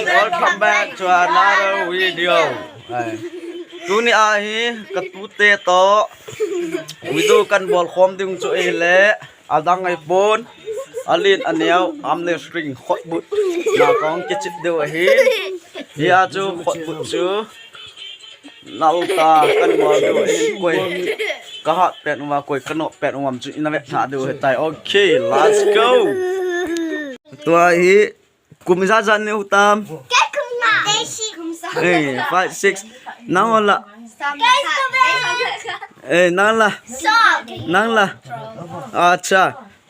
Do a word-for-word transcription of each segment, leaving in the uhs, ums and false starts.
Welcome back to another video. Ai. Tuni ahi katute to video kan bol khom ding chu ahile adang ahipon, alen aneo, arm le string, khotbut na kong kichip diu ahi. Hia chu khotbut chu nalta kan bol diu ahi. Koi kahat pen uva, koi kanop pen uva chu ina vet tha diu ahitai. Okay, let's go. Tua hi kum ijat ijat neiu tam? Kei kum nga. Kei si. Kum sa. Eh, five, six. Nang la. Kei sa be. Eh, nang la. Sa. Nang la. Acha.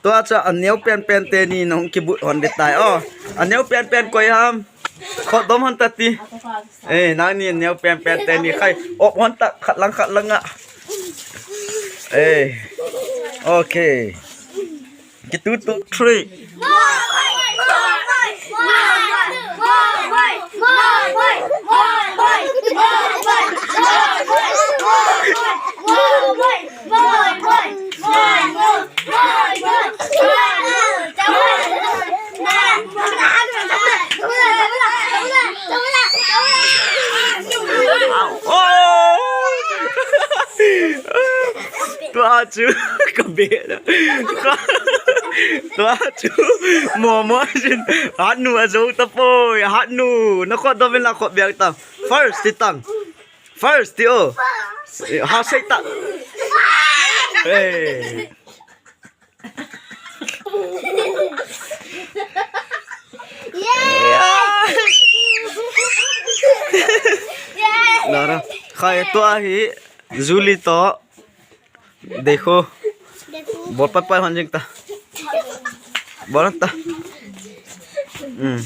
Tua cha aneo pen pen teni nahung kibut hon ding tai. Oh, aneo pen pen koi ham? Khotdom hon ta ti. Eh, nangni aneo pen pen teni khai. Op hon ta khat lang khat lang a. Eh. Okay. Kitu tu three. Oh! Tua chu ka be da. Tua chu momo jin. Hatnu ajo tapoi, hatnu. Na khotdom in la khot biang ta. First ti tang. First ti o. Ha sei ta. Hey. Lara, khai tua hi Julie to. Dekho. Bol pai pai hon jing ta. Bol ta. Hmm.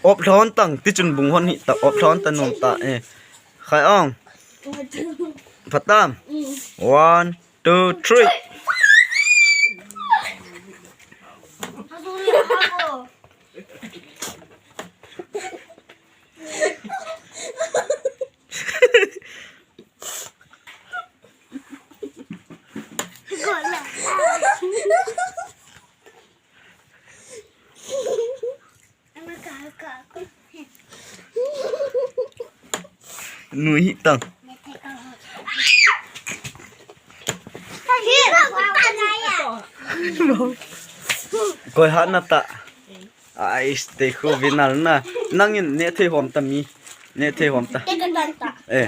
Op thon tang, ti chun bung hon hi ta, op thon ta nung ta. Eh. Khai ong. Phatam. One, two, three. Nui hi tang. Koi hat na ta. Ai, stay khu vinal na. Nangin ne thei hom ta mi. Ne thei hom ta. Eh,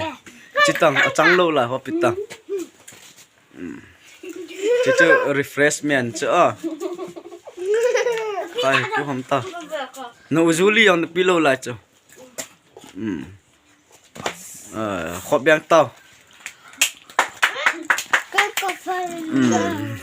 chitang achang lou la ho pitang. Hmm. Chu chu refreshment chu a. Khai, pu hom ta. No Julie jong na pi lou lai chu. Hmm. Eh, khop biang tau. Hmm.